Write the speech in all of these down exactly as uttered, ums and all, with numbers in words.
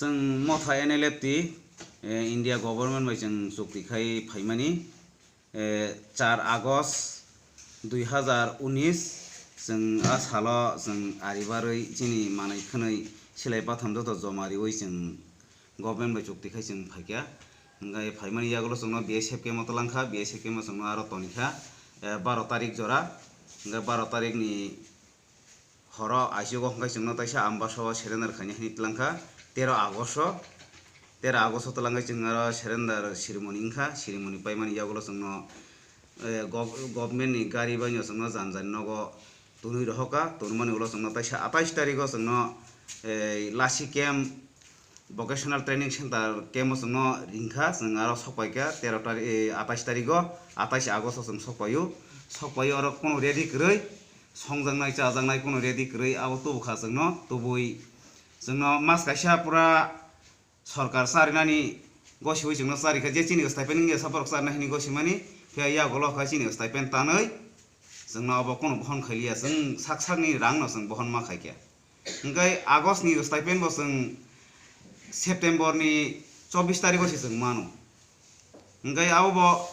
Chwng motha N L F T, eh, India government bai chwng chukti khai phaimani, eh, char August dui hazar unis, chwng a salo chwng ari barwi chini manwi khwnwi silai batham joto joma riwi chwng government bai chukti khai chwng phaikha. Hwnkhe phaimani yagulo chwngno B S F camp o twlangkha, B S F camp o chwngno aro tonikha, eh, baro tarik jora. Hwnkhe baro tarikni horo aisuk o hwnkhe chwngno taisa Ambasa o surrender khaina hinwi twlangkha tero August o. Tero August o twlangwi chwng aro surrender ceremony wngkha, ceremony paimani yagulo chwngno, eh, gov-, government ni gari bai no chwngno jani jani nogo tonwi rohorkha, tonmani ulo chwngno taisa atais tarik o chwngno, eh, Lasi camp, Vocational Training Center camp o chwngno ringkha, chwng aro sokpaikha tero tari-, eh, atais tarigo, atais August o chwng sokpaio. Sokpaio oro kunu ready kwrwi, songjaknai chajaknai kunu ready kwrwi abo tubukha chwngno, tubui chwngno mas kaisa pura sorkar charinani gosiwi chwngno charikha, je chini stipend wngya saborok charina hini gosimani, phiya yagulo kha chini stipend tanwi chwngno abo kunu bohon khailiya, chwng sak sakni rangno chwng bohon ma khaikha. Hwnkhe August ni stipend bo chwng September ni chobbish tarikh o se chwng mano. Hwnkhe abo bo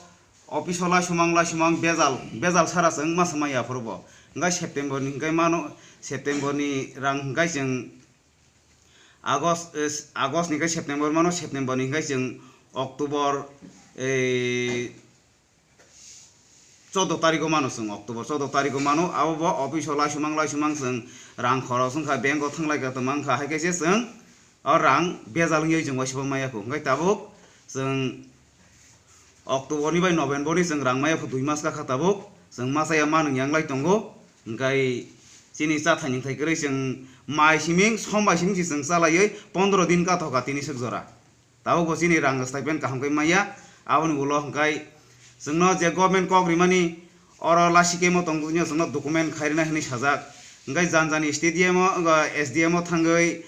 office o laisumang laisumang bejal, bejal sara chwng masa maya phuru bo. Hwnkhe September ni hwnkhe mano, September ni rang hwnkhe chwng August, eh, August ni hwnkhe September mano, September ni hwnkhe chwng October, eh, choudo tarikh o mano chwng, October choudo tarikh o mano, abo bo office o laisumang laisumang chwng rang khoros wngkha, bank o thanglaikha tongma wngkha, hai khe se chwng o rang bejal wngwi chwng uaisukma maya kho. Hwnkhe tabuk chwng October ni bai November ni chwng rang maya kho, dui mas kakha tabuk chwng masa ya manung yanglai tongo. Hwnkhe chini chathai nungthai kwrwi chwng mai siming, som bai siming se chwng chalaiwi pondro din kathokha tini swk jora. Tabuk bo chini rang stipend kaham khe maya. Aboni ulo hwnkhe chwngno je government kok rimani oro lasi kemo tongdogno chwngno document khairina hinwi sajak. Hwnkhe jan jani stadium o, S D M o thangwi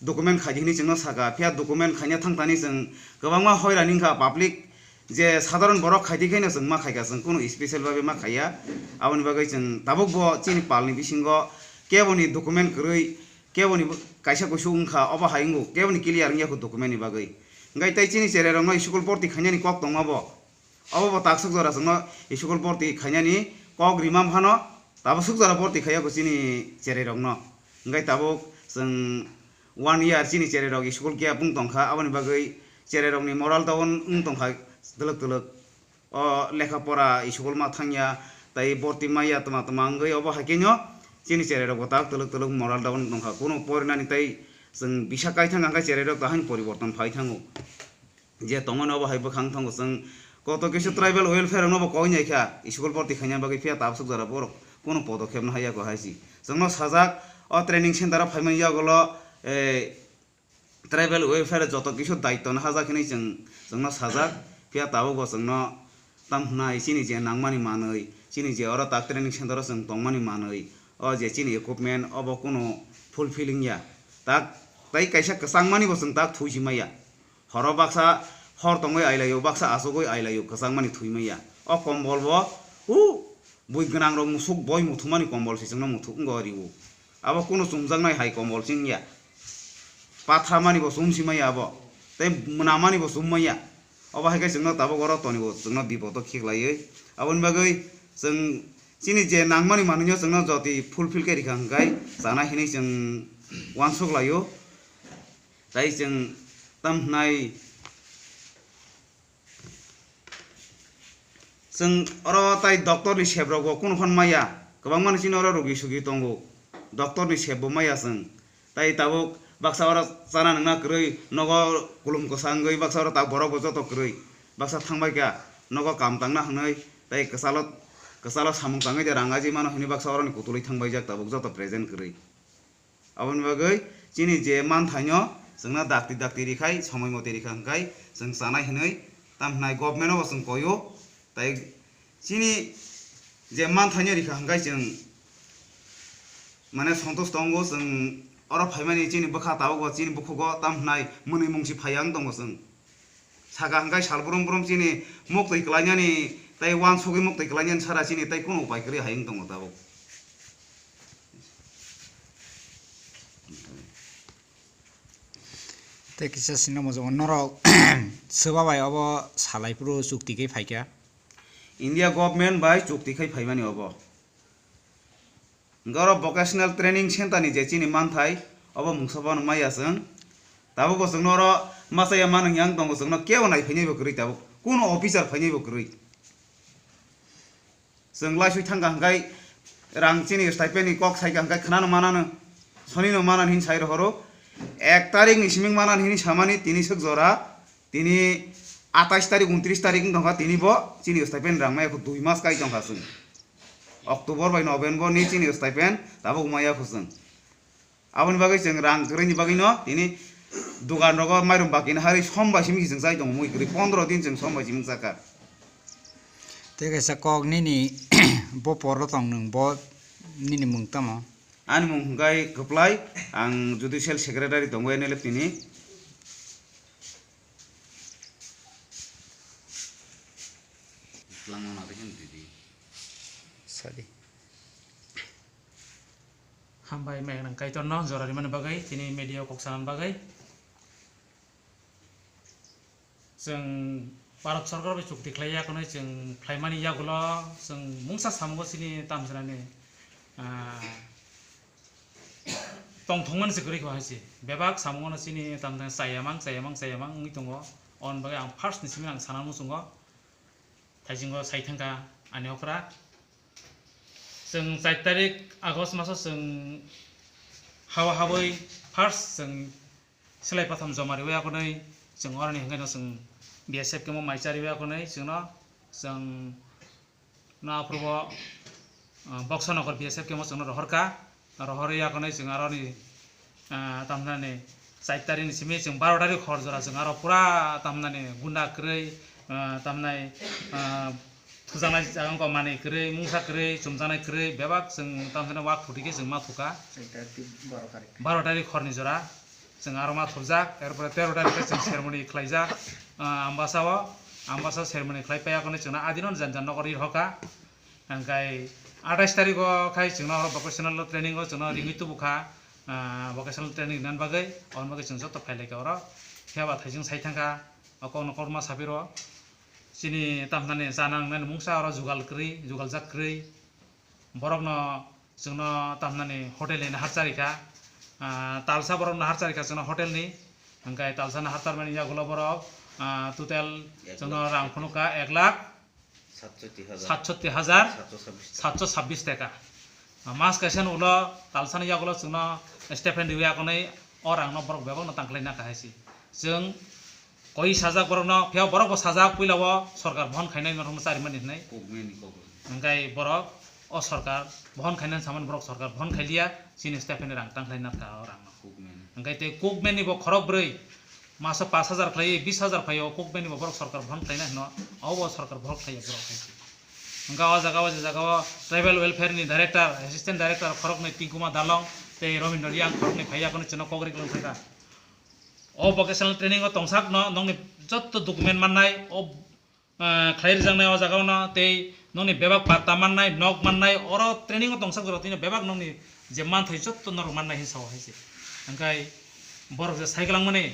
document khaidi hinwi chwngno saka. Phiya document khaina thangthani chwng kwbangma hoirani wngkha public, je sadharon borok khaidi khaino chwng ma khaikha, chwng kunu special babe ma khaiya. Aboni bagwi chwng tabuk bo chini palni bisingo keboni document kwrwi, keboni bo kaisa kusu wngkha, obo hai wngo, keboni clear wngya kho document ni bagwi. Hwnkhe tei chini cherai rokno school borti khainani kok tongma bo, obo bo tak swk jora chwngno school borti khainani kok rima phano, tabuk swk jora borti khaiya kho chini cherai rokno. Hwnkhe tabuk chwng one year chini cherai rok school gap wng tongkha, aboni bagwi cherai rokni moral down wng tongkha twlwk twlwk. O lekha pora school ma thangya, tei borti maya tma tma wngwi obo hai khe no chini cherai rok bo tak twlwk twlwk moral down wng tongkha. Kunu porinani tei chwng bisa kaithang hwnkhe cherai rok tahani poriborton phai thango. Je tongmani obo hai bwkhang thango, chwng koto kisa tribal welfare rokno bo koi nai kha school borti khaina bagwi, phiya tabuk swk jora borok kunu podokhep no haiya kho hai si. Chwngno sajak o training center o phaimani yagulo, eh, tribal welfare joto kisu daitwno hajak hinwi chwng, chwngno sajak, phiya tabukbo chwngno tam hwnai chini je nangmani manwi, chini je oro tak training center o chwng tongmani manwi, o je chini equipment obo kunu fulfilling ya. Tak tei kaisa kwchangmani bo chwng tak thwi si maya. Horo baksa hor tongwi ailaio, baksa achugwi ailaio, kwchangmani thwi maya. O kombol bo, hu, bui gwnang rok musuk boi muthumani kombol se chwngno muthuk wngwi rio. Abo kunu chumjaknai hai kombol se wngya. Pathamani bo chum si maya abo. Tei mwnamani bo chum maya. Obo hai khe chwngno tabuk oro tonibo chwngno bipodo khiklaiwi. Aboni bagwi chwng chini je nangmani manwino chwngno jotoi fulfill khe rikha hwnkhe chana hinwi chwng uansuk laio. Tei chwng tam hwnai Chwng oro tai doctor ni sep rok bo kunu phan maya, kwbangma ni chini oro rogi sugi tongo, doctor ni sep bo maya chwng. Tai tabuk baksa oro chana nungna kwrwi nogo kulum kwsa wngwi baksa oro ta borok bo joto kwrwi baksa thangbai kha nogo kam tangna hwnwi tai kwchalo, kwchalo samung tangwi de rang aji mano hwnwi baksa oro ni kutulwi thangbai jak tabuk joto present kwrwi. Aboni bagwi chini je manthaino chwngno dakti dakti rikhai, somoi mote rikha hwnkhe chwng chanai hinwi tam hwnai government-o bo chwng koio. Tai chini je manthaino rikha hwnkhe chwng mane santosh tongo, chwng oro phaimani chini bwkha tabukbo chini bukhugo tam hwnai mwnwi mungsi phaiya wng tongo chwng. Saka hwnkhe sal brum brum chini muktwi kwlainani tei uansugwi muktwi kwlainani sara chini tei kunu upai kwrwi hai wng tongo tabuk. Tei kisa sino mojo norok soba bai obo salai phuru chukti khe phaikha. India government bai chukti khai phaimani obo. Hwnkhe oro vocational training center ni je chini manthai obo mungsa bono maya chwng. Tabuk bo chwngno oro masa ya manwng yang tongo chwngno kebo nai phainai bo kwrwi tabuk. Kuno officer phainai bo kwrwi. Chwng laiswi thangkha hwnkhe rang chini stipend ni kok saikha hwnkhe khwnano manano, sonino manani hin sai rohoro. Ek tarik ni siming manani hin samani tini swk jora, tini atais tarik, untris tarik wng tongkha, tini bo chini stipend rang maya kho dui mas kai tongkha chwng. October bai November ni chini stipend tabuk maya kho chwng. Aboni bagwi chwng rang kwrwini bagwino tini dugan rogo mairum bakina harwi som bai simi chwng chai tongo mui kwrwi pondro din chwng som bai simi chakha. Tei kaisa kok nini bo poro tong nwng bo nini mung tamo? Ani mung hwnkhe Kwplai, ang judicial secretary tongo N L F T ni. Sadi. Hambai maignang Kaitorno jora rimani bagwi, tini media o kok sanani bagwi. Chwng Bharat Sarkar bai chukti khlai ya khwnwi chwng phlaimani yagulo chwng mungsa samungo chini tamjwnani, ah, tongthokmani se kwrwi kho hai se. Bebak samungono chini tamjwnani chayamang, chayamang, chayamang wngwi tongo. Aboni bagwi ang first ni simi ang sana muchungo. Thaisingo sai thangkha ani okra. Chwng char tarik August maso chwng hawa habwi first chwng selai patham joma riwi akonwi chwng oroni hwnkhe no chwng B S F kemo mai cha riwi akonwi chwngno chwng no aphuru bo, ah, Boksanagar B S F kemo chwngno rohorkha. Rohorwi akonwi chwng aroni, ah, tamnani char tarik ni simi chwng baro tarik hor jora chwng aro pura tamnani gunda kwrwi, ah, tamnai, ah, thujaknai jaga wngkha manwi kwrwi, mungsa kwrwi, chumjaknai kwrwi, bebak chwng tamsani wak thuti khe chwng ma thukha. Char tarik baro tarik. Baro tarik horni jora chwng aro ma thurjak, erpore tero tarik khe chwng ceremony khlaijak, ah, Ambasa o, Ambasa o ceremony khlai paiya khwnwi chwngno adino janja nokor ri hoka. Hingkai atais tarik o khai chwngno oro vocational training o chwngno ringwi tubu kha, ah, vocational training rinani bagwi, aboni bagwi chwng joto phailaikha oro. Phiya ba thaising sai thangkha, o kokno korma sapiro. Chini tamnani chana wngnani mungsa oro jugal kwrwi, jugaljak kwrwi. Borokno chwngno tamnani hotel ni nahar charikha, ah, talsa borok nahar charikha chwngno hotel ni. Hingkai talsa nahar charmani yagulo borok, ah, total chwngno rang phunukha ek lakh satsotti hajar satsotti hajar satso sabbis taka. Ah, mas kaisa ni ulo talsani yagulo chwngno stipend riwi akonwi o rangno borok bebakno tangkhlai nakha hai se. Chwng koi sajak borokno, phiya borok bo sajak puila o sorkar bohon khainai norokno charimani hinwi. Kukmeni kok. Hingkai borok o sorkar bohon khainani samani borok sorkar bohon khailiya, chini stipend rang tangkhlai nakha o rangno. Kukmeni. Hingkai tei kukmeni bo khorok bwrwi. Maso pash hajar khlaiwi bish hajar phaio, kok bini bo borok sorkar bohon khlaina hino, abo bo sorkar bohok khlaiya borok hai se. Hingkha o jaga o, je jaga o tribal welfare ni director, assistant director khoroknwi Tingkuma Dalong tei Robindra Riang khoroknwi phaiya, kono chwngno kok ri kwlwng thangkha. O vocational training o tongsak no nokni jotto document mannai, o ah, khlai rijaknai o jaga o no tei nokni bebak patta mannai, nok mannai, oro training o tongsak jora tino bebak nokni je manthai jotto norok mannai hinwi sao hai se. Hingkhai borok je sai kwlangmani,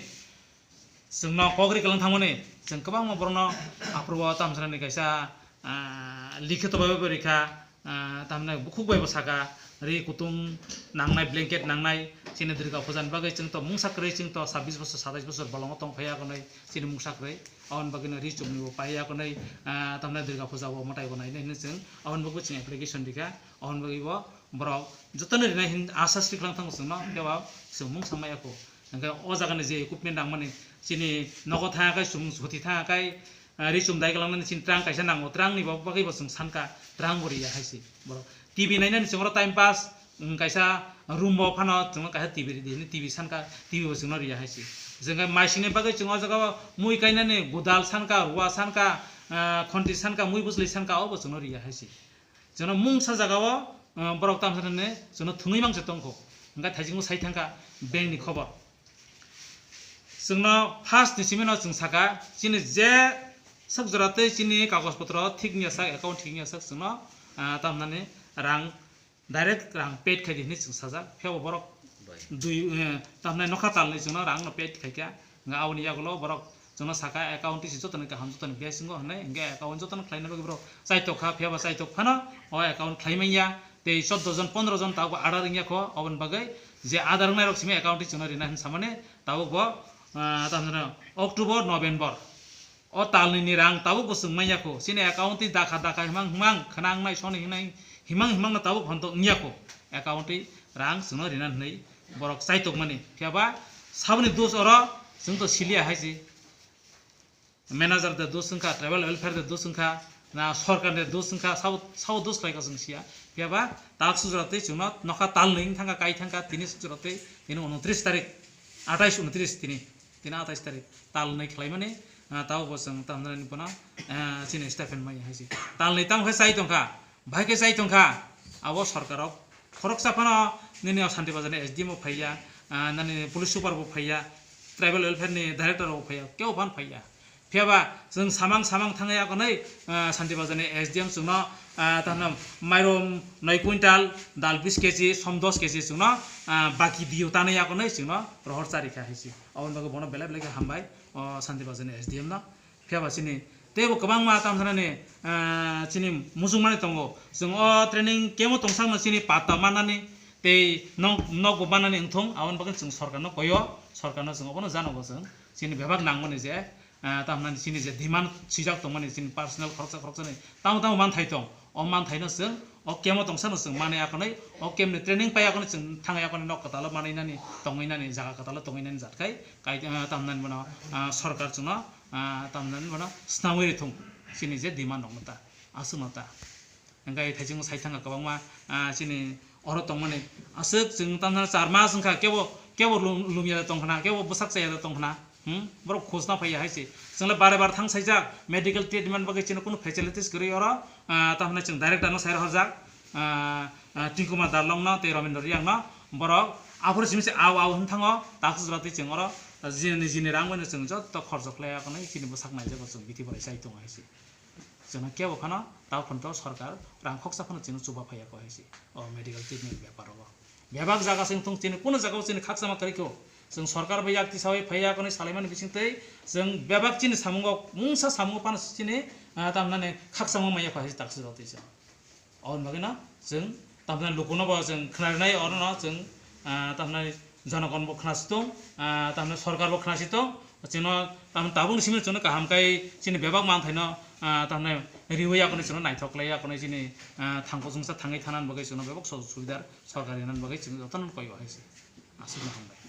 chwngno kok ri kwlang thangmani, chwng kwbangma borokno aphuru o tamsrani kaisa, ah, likhito bai bo rikha. Ah, tamni bukhuk bai bo saka, ri kutung nangnai, blanket nangnai, chini Durga puja ni bagwi chwng to mungsa kwrwi, chwng to sabbish bosor, satais bosor bolongo tong phaiya konwi chini mungsa kwrwi, aboni bagwi no ri chumni bo paiya konwi, ah, tamni Durga puja bo mwtai bo nainai hinwi chwng aboni bagwi chwng application rikha, aboni bagwi bo borok jotono rinai hin asa sri kwlang thango chwngno, kebo chwng mungsa maya kho. Hingkhe o jaga ni je equipment nangmani, chini nogo thangkhe chwng soti thangkhe, ah, ri chum dai kwlangnani chini trunk kaisa nango, trunk ni bo bagwi bo chwng sanka, trunk bo riya hai se borok. T V nainani chwng oro time pass, um, kaisa room bo phano chwngno kaisa T V ridi hinwi T V sanka, T V bo chwngno riya hai se. Chwng khe mai singni bagwi chwng o jaga o mui kainani godal sanka, ruwa sanka, ah, khonti sanka, mui bwchwlwi sanka, o bo chwngno riya hai se. Chwngno mungsa jaga o, ah, borok tamsa nani chwngno thwngwi mangsa tongkho. Hingkhe thaisingo sai thangkha bank ni khobor. Chwngno first ni simi no chwng saka, chini je sak jora tei chini kagoj potro thik wngya sak, account thik wngya sak, chwngno, ah, tamnani rang direct rang paid khai di hinwi chwng sajak. Phiya bo borok dui, eh, tamnai nokha talni chwngno rang no paid khaikha. Hwnkhe aboni yagulo borok chwngno saka account tisi jotoni kaham, jotoni bisingo hwnwi, hwnkhe account jotoni khlaina bagwi borok chaitok kha, phiyaba chaitok phano o account khlai manya. Tei chordo jon pondro jon tabuk order wngya kho, oboni bagwi je order wngnai rok simi account twi chwngno rina hwn samani tabuk bo, ah, tamo October, November. O talnwi ni rang tabuk bo chwng manya kho. Chini account twi dakha dakha himang himang khna wngnai soni hinai himang himang no tabuk honto wngya kho. Account twi rang chwngno rina hwnwi borok chaitok mani. Phiyaba saboni dos oro chwng to siliya hai se. Manager de dos wngkha, tribal welfare de dos wngkha, na sorkar de dos wngkha, sabo, sabo dos khlai kha chwng siya. Phiyaba tak sujra twi chwngno nokha talnwi wng thangkha, kai thangkha, tini sujra twi, tini unotris tarik, atais unotris tini, tini atais tarik, talnwi khlaimani, ah, tabo bo chwng tamnani bono, ah, chini stipend maya hai se. Talnwi tamo khe chai tongkha, bai khe chai tongkha, abo sorkar rok khoroksa phano nini o Santi Bazar ni S D M bo phaiya, ah, nani police super bo phaiya, tribal welfare ni director bo phaiya, kebo phano phaiya. Phiyaba chwng samang samang thangwi akonwi, ah, Santi Bazar ni S D M chwngno, ah, tahno mairum noi quintal, dal bis kg, som dos kg chwngno, ah, baki diyo tanwi akonwi chwngno rohor chari kha hai se. Aboni bagwi bono belai belai khe hambai, o Santi Bazar ni S D M no. Phiyaba chini teibo kwbangma tamo sanani, ah, chini muchungmani tongo. Chwng o training camp o tongsakno chini patta mannani tei nok, nokbo mannani wngthong, aboni bagwi chwng sorkarno koyo, sorkarno chwng obono janogo chwng. Chini bebak nangmani je, ah, tamo nani chini je demand swijak tongmani chini personal khoroksa khoroksani tamo tamo manthai tong. O manthaino chwng o camp o tongsano chwng manwi akonwi o camp ni training pai akonwi chwng thangwi akonwi nok kwtalo manwi nani tongwi nani jaga kwtalo tongwi nani jat khai kai, ah, tamo nani bono, ah, sorkar chwngno, ah, tamo nani bono swnamwi rithung chini je demand rokno ta aswkno ta. Hwnkhe thaichung sai thangkha kwbangma, ah, chini oro tongmani aswk chwng tamo nani char mas wngkha kebo, kebo lum-, lumya da tongkhna kebo bwsak chaya da tongkhna. Hmm? Borok khosna phaiya hai se. Chwngla bare bare thang saijak, medical treatment bagwi chini kunu facilities kwrwi oro, ah, tamo hwnwi chwng direct ano sai rohorjak, ah, ah, Tingkuma Darlongno tei Ramendra Riyangno borok aphuru simi se au au hwn thango, takhuk jora twi chwng oro jini, jini rang bai no chwng joto khorjo khlai akonwi chini bwsak naijago chwng bithi borai chai tongo hai se. Chwngno kebo phano tamo phano to sorkar rang khoksa phano chwngno chuba phaiya kho hai se. O medical treatment bepar rogo. Bebak jaga se wngthung chini kuno jaga o chini khakchangma kwrwi kho. Chwng sorkar bai yak tisawi phaiya konwi salaimani bisingtwi chwng bebak chini samungo mungsa samungo phano chini, ah, tamnani khakchangma maya kho hai se taksirok twi chwng. Aboni bagwino chwng tamnani lukuno bo chwng khnarinai orono chwng, ah, tamnani jonogon bo khnasitong, ah, tamnani sorkar bo khnasitong. Chwngno tamni tabukni simi chwngno kaham kai chini bebak manthaino, ah, tamni riwi yakoni chwngno naithok lai yakoni chini, ah, thangkosongsa thangwi thanani bagwi chwngno bebak sojok subidar sorkar rinani bagwi chwng jotono koi o hai se. Aswkno hambai.